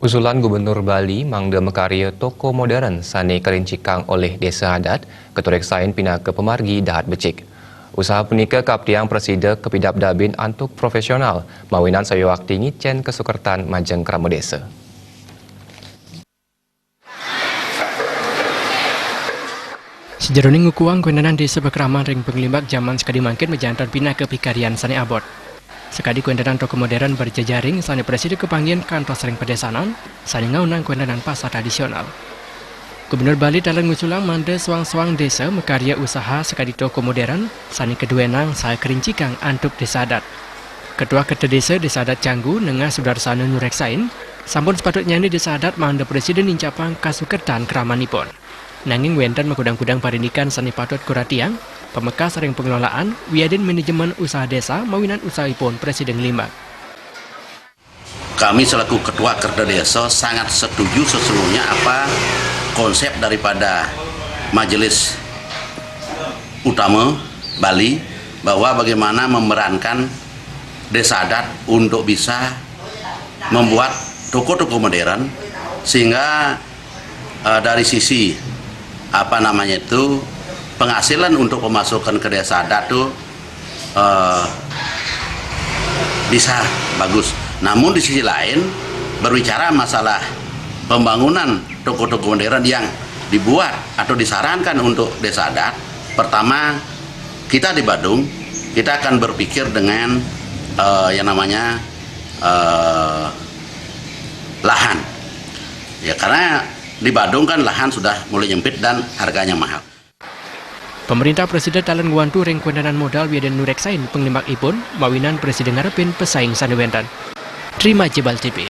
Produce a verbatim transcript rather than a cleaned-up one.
Usulan Gubernur Bali mangda makarya toko modern sane karincikang olih Desa Adat, katureksain pinaka pamargi dahat becik. Usaha punika kaptiang prasida kapidabdabin antuk profesional, mawinan sayuakti ngicen kasukertan majeng krama desa. Sajeroning ngukuhang kawentenan desa pakraman ring panglimbak jaman sakadi mangkin majanten pinaka pikaryan sane abot. Sakadi kawentenan toko modern berjejaring sane prasida kapanggihin kantos ring padesanan, sane ngaonang kawentenan pasar tradisional. Gubernur Bali taler ngusulang mangda soang-soang desa makarya usaha sakadi toko modern sane kaduenang saha karincikang antuk Desa Adat. Ketua Kerta Desa, Desa Adat Canggu, Nengah Sudarsana nureksain, sampun sepatutnyane Desa Adat mangda prasida nincapang kasukertan kramanipun. Nanging wenten makudang-kudang parindikan sane patut kuratiang, pamekas ring pengelolaan, wiadin manajemen usaha desa mawinan usahipun prasida nglimbak. Kami selaku Ketua Kerta Desa sangat setuju sesungguhnya apa konsep daripada Majelis Utama Bali, bahwa bagaimana memerankan desa adat untuk bisa membuat toko-toko modern, sehingga eh, dari sisi apa namanya itu, penghasilan untuk pemasukan ke Desa Adat tuh eh, bisa bagus. Namun di sisi lain, berbicara masalah pembangunan toko-toko modern yang dibuat atau disarankan untuk Desa Adat, pertama, kita di Badung, kita akan berpikir dengan eh, yang namanya eh, lahan. Ya, karena di Badung kan lahan sudah mulai nyempit dan harganya mahal. Pemerintah prasida taler ngwantu ring kawentenan modal wiadin nureksain panglimbakipun, mawinan prasida ngarepin pasaing sane wenten. Trima Jebal T V.